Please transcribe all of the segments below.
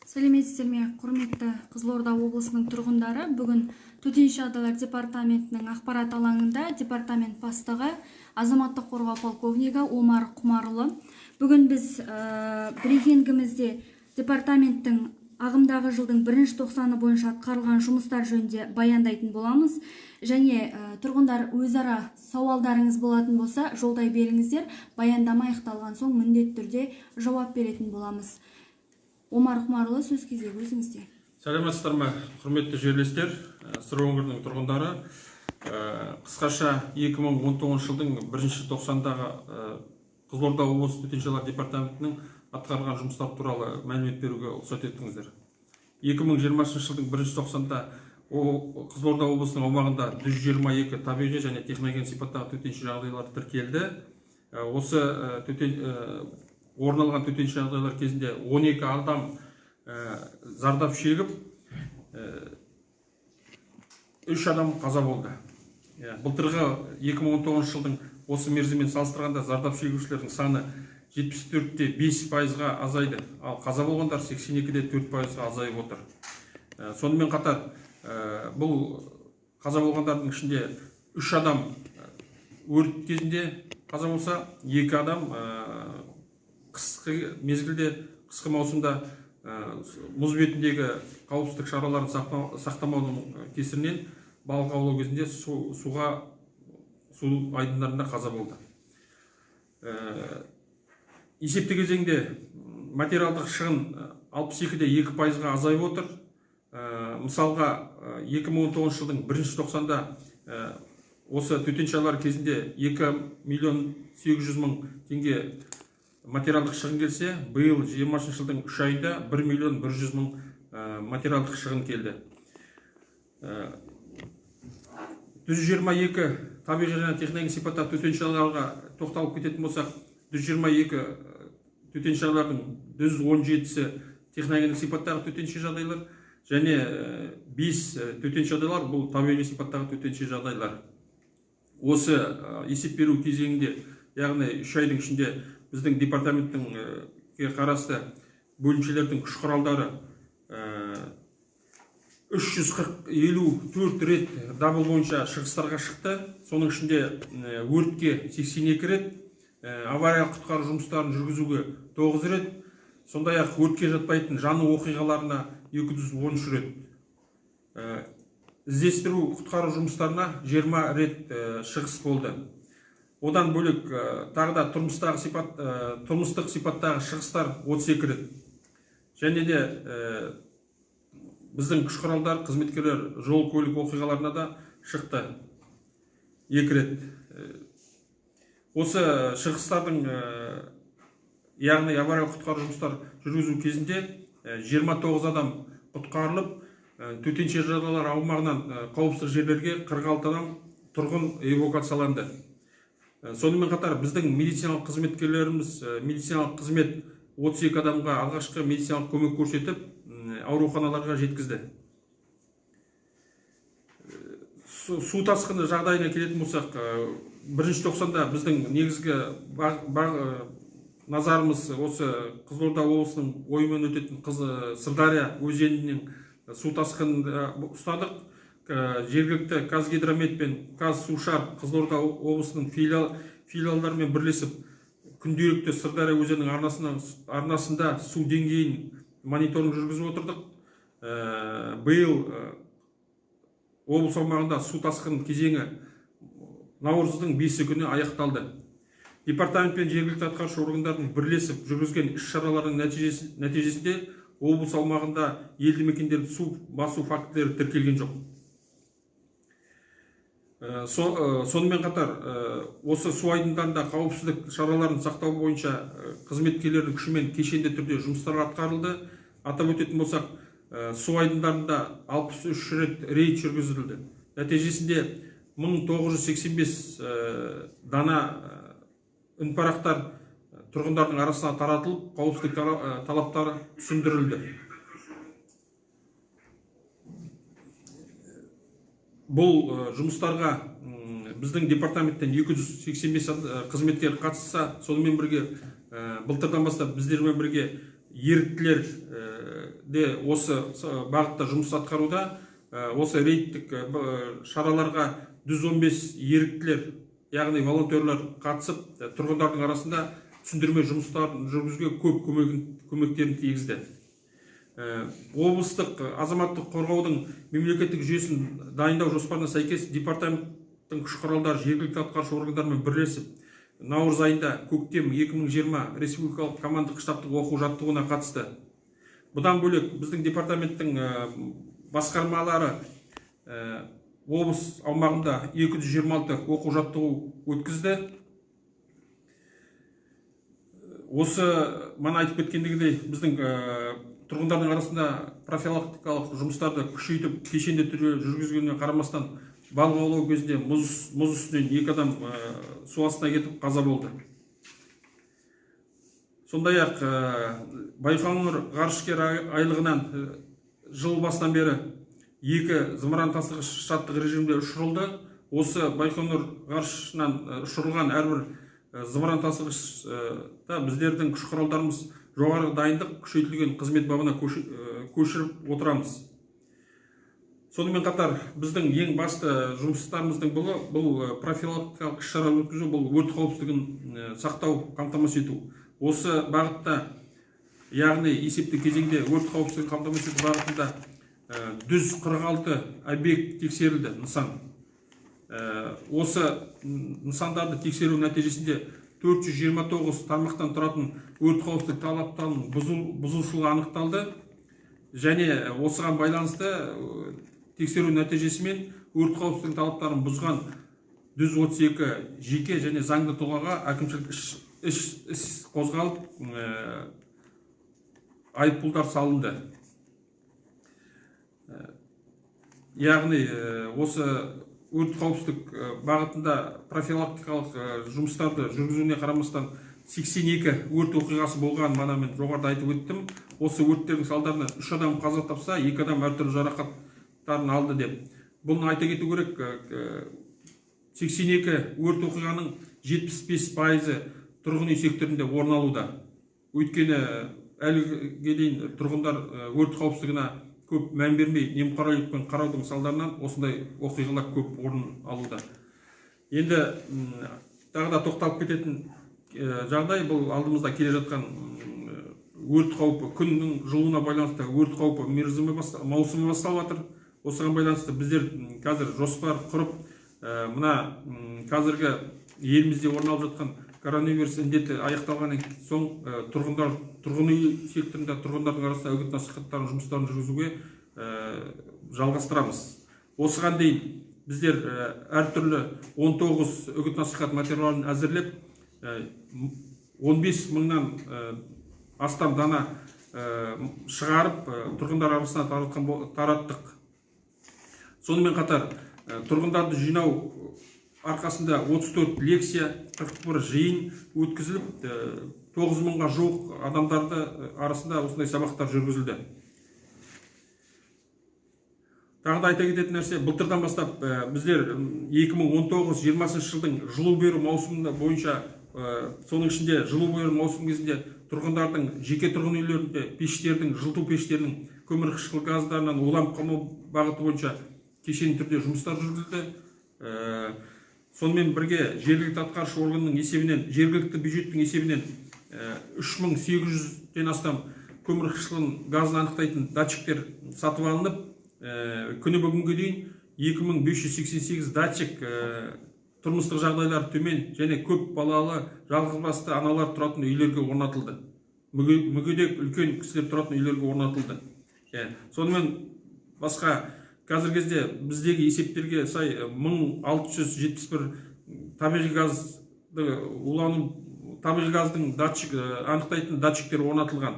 Сәлеметсіздер ме, құрметті Қызылорда облысының тұрғындары. Бүгін Төтенше жағдайлар департаментінің ақпарат алаңында департамент бастығы, азаматтық қорғау полковнигі Омар Құмарұлы. Бүгін біз брифингімізде департаменттің ағымдағы жылдың бірінші тоқсаны бойынша атқарылған жұмыстар жөнінде баяндайтын боламыз. Және тұрғындар, өзара сауалдарыңыз болатын болса, жолдай беріңіздер. Баяндама аяқталған соң міндетті түрде жауап беретін боламыз. Омар Құмарұлы, сөз кезегі өзіңізде. Сәлеметсіздер ме, құрметті жерлестер, Сыр өңірінің тұрғындары. Қысқаша 2019 жылдың бірінші тоқсандағы Қызылорда облысы төтенше жағдайлар департаментінің атқарылған жұмыстар туралы мәлімет беруге рұқсат еттіңіздер. 2020 жылдың бірінші тоқсанда Қызылорда облысының аумағында 122 табиғи және техноген сипаттағы төтенше жағдайлар тіркелді. Осы орын алған төтенше жағдайлар кезінде 12 адам зардап шегіп, 3 адам қаза болды. Былтырғы 2019 жылдың осы мерзіммен салыстырғанда зардап шегушілердің саны 74,5%-ға азайды, ал қаза болғандар 82,4%-ға азайып отыр. Сонымен қатар, бұл қаза болғандардың ішінде 3 адам өрт кезінде қаза болса, 2 адам қысқы мезгілде, қысқы маусымда мұз бетіндегі қауіпсіздік шараларын сақтамаудың кесірінен балық аулау кезінде су айдындарында қаза болды. Есепті кезеңде материалдық шығын 62,2%-ға азайып отыр. Мысалға, 2019 жылдың бірінші тоқсанда осы төтенше жағдайлар кезінде 2 миллион 800 мың теңге материалдық шығын келсе, биыл жиырмасыншы жылдың 3 айында 1 миллион 100 мың материалдық шығын келді. 122 табиғи және техногенді сипаттағы төтенше жағдайларға тоқталып кететін болсақ, 122 төтенше жағдайлардың 117-сі техногендік сипаттағы төтенше жағдайлар және 5 төтенше жағдайлар бұл табиғи сипаттағы төтенше жағдайлар. Осы есеп беру кезеңінде, яғни 3 айдың ішінде біздің департаменттің қарасты бөлімшелердің күш құралдары үш жүз қырық елу төрт рет дабыл бойынша шығыстарға шықты. Соның ішінде өртке 82 рет, авариялық құтқару жұмыстарын жүргізуге 9 рет, сондай-ақ өртке жатпайтын жану оқиғаларына 213 рет, іздестіру құтқару жұмыстарына 20 рет шығыс болды. Одан бөлек, тағы да тұрмыстық сипаттағы шығыстар 32 рет. Және де біздің күш құралдар, қызметкерлер жол көлік оқиғаларына да шықты 2 рет. Осы шығыстардың, яғни авариялық құтқару жұмыстар жүргізу кезінде 29 адам құтқарылып, төтенше жағдайлар аумағынан қауіпсіз жерлерге 46 адам тұрғын эвакуацияланды. Сонымен қатар біздің медициналық қызметкерлеріміз, медициналық қызмет 32 адамға алғашқы медициналық көмек көрсетіп, ауруханаларға жеткізді. Су тасқыны жағдайына келетін болсақ, бірінші тоқсанда біздің негізгі назарымыз осы Қызылорда облысының ойымен өтетін Сырдария өзенінің су тасқынын ұстадық. Жергілікті Казгидромет пен Казсушар Қызылорда облысының филиалдарымен бірлесіп күнделікті Сырдария өзенінің арнасында су деңгейін мониторинг жүргізіп отырдық. Биыл облыс аумағында су тасқын кезеңі наурыздың 5 күні аяқталды. Департамент пен жергілікті атқарушы органдардың бірлесіп жүргізген іс-шараларының нәтижесінде облыс аумағында елді мекендерді су басу фактілері тіркелген жоқ. Сонымен қатар, осы су айдындарында қауіпсіздік шараларын сақтау бойынша қызметкерлердің күшімен кешенді түрде жұмыстар атқарылды. Атап өтетін болсақ, су айдындарында 63 рет рейд жүргізілді. Нәтижесінде 1985 дана үнпарақтар тұрғындардың арасына таратылып, қауіпсіздік талаптары түсіндірілді. Бұл жұмыстарға біздің департаменттен 285 қызметкер қатысса, сонымен бірге Былтырдан бастап біздермен бірге еріктілер де осы бағытта жұмыс атқаруда. Осы рейдтік шараларға 115 еріктілер, яғни волонтерлер қатысып, тұрғындардың арасында түсіндірме жұмыстарын жүргізуге көп көмектерін тигізді. Облыстық азаматтық қорғаудың мемлекеттік жүйесін дайындау жоспарына сәйкес департаменттің күш құралдары жергілікті атқарушы органдармен бірлесіп, наурыз айында көктем 2020 республикалық командалық штабтық оқу жаттығуына қатысты. Бұдан бөлек біздің департаменттің басқармалары облыс аумағында 226 оқу жаттығу өткізді. Осы мана айтып кеткендегідей, біздің тұрғындардың арасында профилактикалық жұмыстарды күшейтіп, кешенді түрде жүргізгеніне қарамастан, балық аулау кезінде мұз үстінен 2 адам су астына кетіп қаза болды. Сондай-ақ Байқоңыр ғарышкер айлығынан жыл басынан бері 2 зымыран тасығыш штаттық режимде ұшырылды. Осы Байқоңыр ғарышынан ұшырылған әрбір зымыран тасығышта біздердің күш құралдарымыз жоғары дайындық күшейтілген қызмет бабына көшіріп отырамыз. Сонымен қатар біздің ең басты жұмыстарымыздың бұл профилактикалық іс-шара өткізу, бұл өрт қауіпсіздігін сақтау, қамтамасыз ету. Осы бағытта, яғни есепті кезеңде өрт қауіпсіздігін қамтамасыз ету бағытында 146 объект тексерілді, нысан. Осы нысандарды тексеру нәтижесінде 429 тармақтан тұратын өрт қауіпсіздік талаптарының бұзушылығы анықталды. Және осыған байланысты тексеру нәтижесімен өрт қауіпсіздік талаптарын бұзған 132 жеке және заңды тұлғаға әкімшілік іс қозғалып, айыппұлдар салынды. Яғни осы өрт қауіпсіздік бағытында профилактикалық жұмыстарды жүргізуіне қарамастан 82 өрт оқиғасы болған, мана мен жоғарыда айтып өттім. Осы өрттердің салдарынан 3 адам қаза тапса, 2 адам әртүрлі жарақаттарын алды деп. Бұны айта кету керек, 82 өрт оқиғаның 75% тұрғын үй секторында орын алуда. Өйткені әліге дейін тұрғындар өрт қауіпсіздігіне көп мән бермей, немқұрайлықпен қараудың салдарынан осындай оқиғалар көп орын алуда. Енді тағы да тоқталып кететін жағдай, бұл алдымызда келе жатқан өрт қаупі, күннің жылуына байланысты өрт қаупі мерзімі маусымы басталып жатыр. Осыған байланысты біздер қазір жоспар құрып, мына қазіргі елімізде орын алып жатқан коронавирус індеті аяқталғаннан соң тұрғын үй секторында тұрғындардың арасында үгіт насихаттарын жұмыстарын жүргізуге жалғастырамыз. Осыған дейін біздер әртүрлі 19 үгіт насихат материалын әзірлеп, 15 мыңнан астам дана шығарып, тұрғындар арасына тараттық. Сонымен қатар тұрғындарды жинау арқасында 34 лекция, 41 жиын өткізіліп, 9 мыңға жуық адамдарды арасында осындай сабақтар жүргізілді. Тағы да айта кететін нәрсе, былтырдан бастап біздер 2019-20 жылдың жылу беру маусымында бойынша, соның ішінде жылу беру маусым кезінде тұрғындардың жеке тұрғын үйлерінде пештердің, жылыту пештерінің көмір қышқыл газдарынан уланып қалмау бағыты бойынша кешенді түрде жұмыстар жүргізілді. Сонымен бірге жергілікті атқарушы органның есебінен, жергілікті бюджеттің есебінен 3800-ден астам көмір қышқылын газын анықтайтын датчиктер сатып алынып, күні бүгінге дейін 2588 датчик тұрмыстық жағдайлары төмен және көп балалы жалғызбасты аналар тұратын үйлерге орнатылды. Мүгедек үлкен кісілер тұратын үйлерге орнатылды. Сонымен басқа қазіргі кезде біздегі есептерге сай 1671 табиғи газды улану, табиғи газдың датчик анықтайтын датчиктер орнатылған.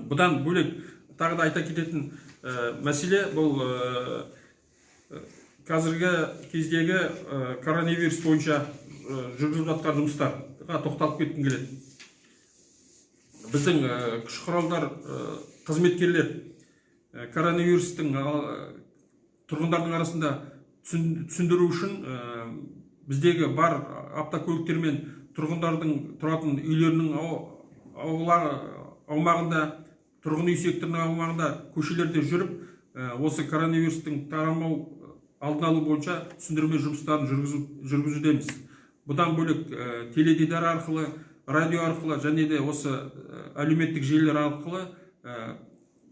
Бұдан бөлек тағы да айта кететін мәселе, бұл қазіргі кездегі коронавирус бойынша жүргізіліп жатқан жұмыстарға тоқталып кеткім келеді. Біздің күш құралдар, қызметкерлер коронавирустың тұрғындардың арасында түсіндіру үшін біздегі бар автокөліктермен Тұрғындардың тұратын үйлерінің аумағында, тұрғын үй секторының аумағында, көшелерде жүріп, осы коронавирустың тарамау алдын алу бойынша түсіндірме жұмыстарын жүргізудеміз. Бұдан бөлек, теледидар арқылы, радио арқылы және де осы әлеуметтік желілер арқылы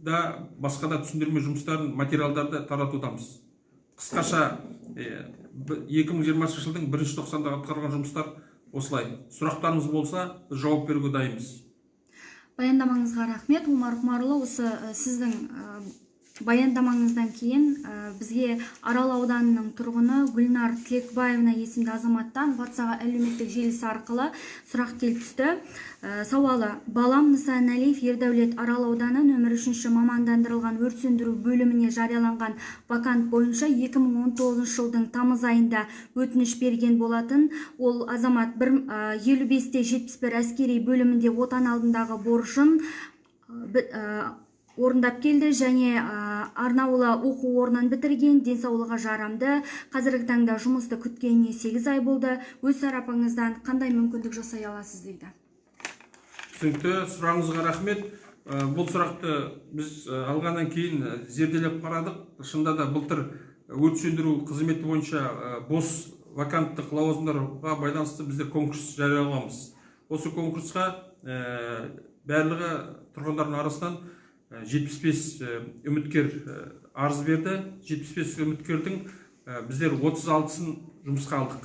да басқа да түсіндірме жұмыстарын, материалдарды таратудамыз. Қысқаша, 2020 жылдың бірінші тоқсанда атқарылған жұмыстар осылай. Сұрақтарыңыз болса, біз жауап беруге дайынбыз. Баяндамаңызға рахмет, Омар Құмарұлы. Осы сіздің баяндамаңыздан кейін бізге Арал ауданының тұрғыны Гүлнар Тілекбаевна есімді азаматтан WhatsApp әлеуметтік желісі арқылы сұрақ келіп түсті. Сауалы: балам Нысаналиев Ердәулет Арал ауданы нөмір 3 мамандандырылған өрт сөндіру бөліміне жарияланған вакант бойынша 2019 жылдың тамыз айында өтініш берген болатын. Ол азамат 55-те 71 әскери бөлімінде Отан алдындағы борышын орындап келді және арнаулы оқу орнын бітірген, денсаулығы жарамды. Қазіргі таңда жұмысты күткеніне 8 ай болды. Өз тарапыңыздан қандай мүмкіндік жасай аласыз, дейді. Түсінікті, сұрағыңызға рахмет. Бұл сұрақты біз алғаннан кейін зерделеп қарадық. Шынында да, былтыр өрт сөндіру қызметі бойынша бос ваканттық лауазымдарға байланысты біздер конкурс жариялағанбыз. Осы конкурсқа барлығы тұрғындардың арасынан 75 үміткер арыз берді. 75 үміткердің біздер 36-сын жұмысқа алдық.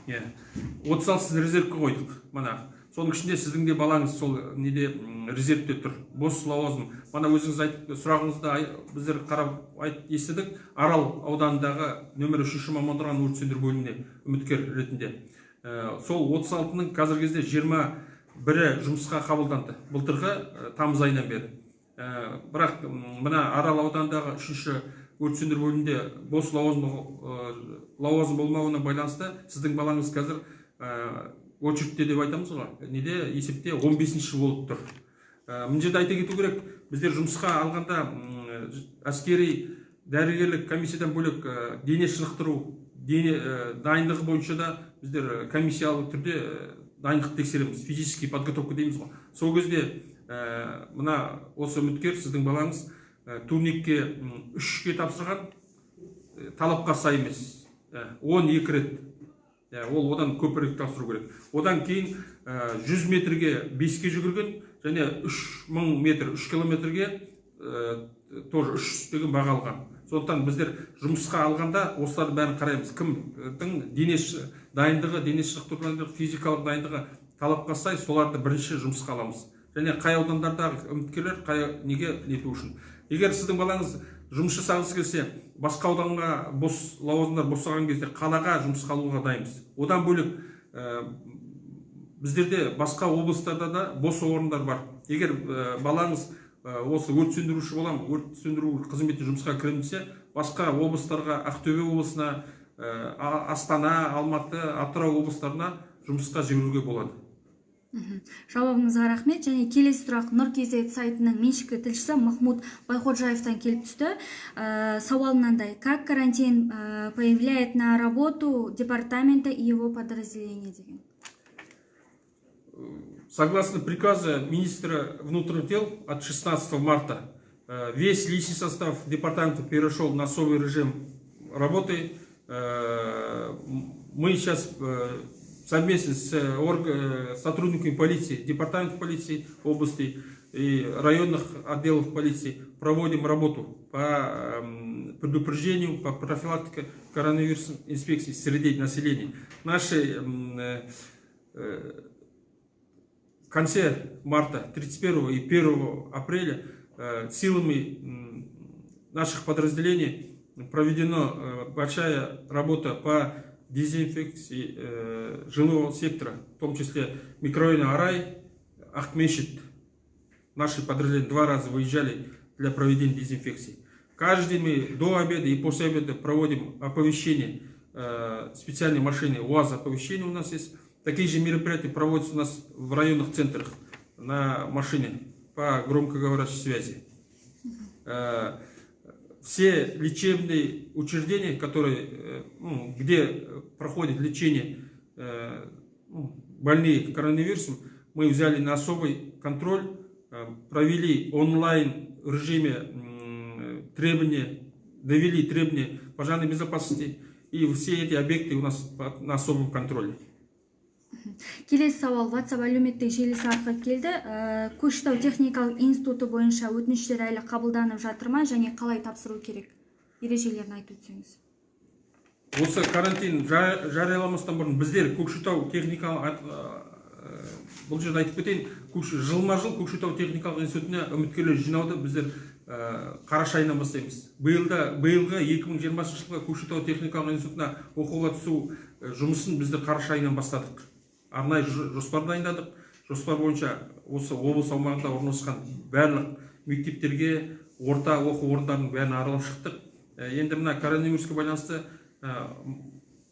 Иә. 36-сын резервке қойдық. Мына. Соның ішінде сіздің де балаңыз сол неде, резервте тұр. Бос лауазым. Мана өзіңіз айтып, сұрағыңызда біздер қарап айт, естідік. Арал ауданындағы нөмір 3 мамандырған өрт сөндіру бөліміне үміткер ретінде. Сол 36-ның қазіргі кезде 21-і жұмысқа қабылданды. Былтырғы тамыз айынан бері. Бірақ мына Арал ауданындағы 3-ші өрт сөндіру бөлімінде бос лауазым болмауына байланысты сіздің балаңыз қазір очередьте деп айтамыз ғой, неде, есепте 15-ші болып тұр. Мына жерде айта кету керек, біздер жұмысқа алғанда әскери дәрігерлік комиссиядан бөлек, дене шынықтыру, дене дайындығы бойынша да біздер комиссиялы түрде дайындық тексереміз, физический подготовка дейміз ғой. Сол кезде мына осы үміткер, сіздің балаңыз, турникке 3-ке тапсырған, талапқа сай емес, 12 рет. Ол одан көбірек тапсыру керек. Одан кейін 100 метрге 5-ке жүгірген және 3000 метр, 3 километрге тоже 3 деген баға алған. Сондықтан біздер жұмысқа алғанда осылардың бәрін қараймыз. Кімдің дене дайындығы, дене шынықтыру дайындығы, физикалық дайындығы талапқа сай, соларды бірінші жұмысқа аламыз. Және қай аудандардағы үміткерлер қай неге нету үшін. Егер сіздің балаңыз жұмыс жасағысы келсе, басқа ауданға бос лауазымдар босаған кезде қалаға жұмысқа алуға дайынбыз. Одан бөлек, біздерде басқа облыстарда да бос орындар бар. Егер балаңыз осы өрт сөндіруші боламын, өрт сөндіру қызметіне жұмысқа кіремін десе, басқа облыстарға, Ақтөбе облысына, Астана, Алматы, Атырау облыстарына жұмысқа жіберуге болады. Жауабыңызға рахмет. Және келесі сұрақ Нұр KZ сайтының меншікті тілшісі Махмуд Байходжаевтан келіп түсті. Сауал мынандай: как карантин повлияет на работу департамента и его подразделения, деген. Согласно приказу министра внутренних дел от 16 марта, весь личный состав департамента перешел на особый режим работы. Мы сейчас совместно с сотрудниками полиции, департамента полиции области и районных отделов полиции проводим работу по предупреждению, по профилактике коронавирусной инфекции среди населения. Наши в конце марта, 31 и 1 апреля силами наших подразделений проведена большая работа по дезинфекции жилого сектора, в том числе микрорайона Арай, Акмешит. Наши подразделения 2 раза выезжали для проведения дезинфекции. Каждый день мы до обеда и после обеда проводим оповещение, специальной машины УАЗ оповещение у нас есть. Такие же мероприятия проводятся у нас в районных центрах на машине по громкоговорящей связи. Все лечебные учреждения, которые, ну, где проходит лечение, ну, больные коронавирусом, мы взяли на особый контроль, провели онлайн режиме требования, довели требования пожарной безопасности, и все эти объекты у нас на особом контроле. Келесі сауал WhatsApp әлеуметтік желісі арқылы келді. Көкшетау техникалық институты бойынша өтініштер әлі қабылданып жатыр ма және қалай тапсыру керек, ережелерін айтып өтсеңіз. Осы карантин жарияламастан бұрын біздер Көкшетау техникалық, бұл жерде айтып кетейін, жылма жыл Көкшетау техникалық институтына үміткерлер жинауды біздер қараша айынан бастаймыз. Биылғы 2020 жылғы Көкшетау техникалық институтына оқуға түсу жұмысын біздер қараша айынан бастадық. Арнайы жоспар дайындадық. Жоспар бойынша осы облыс аумағында орналасқан барлық мектептерге, орта оқу орындарының бәрін аралап шықтық. Енді мына коронавируске байланысты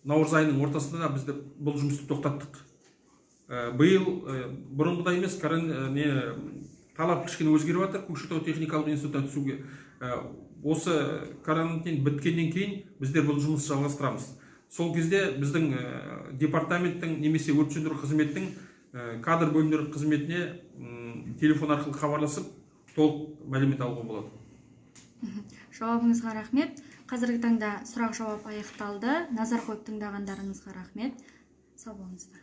наурыз айының ортасында бізді бұл жұмысты тоқтаттық. Биыл бұрынғыдай емес, талап кішкене өзгеріп жатыр Көкшетау техникалық институтына түсуге. Осы карантин біткеннен кейін біздер бұл жұмысты жалғастырамыз. Сол кезде біздің департаменттің немесе өрт сөндіру қызметтің кадр бөлімдері қызметіне телефон арқылы хабарласып, толық мәлімет алуға болады. Жауабыңызға рахмет. Қазіргі таңда сұрақ жауап аяқталды. Назар қойып тыңдағандарыңызға рахмет. Сау болыңыздар.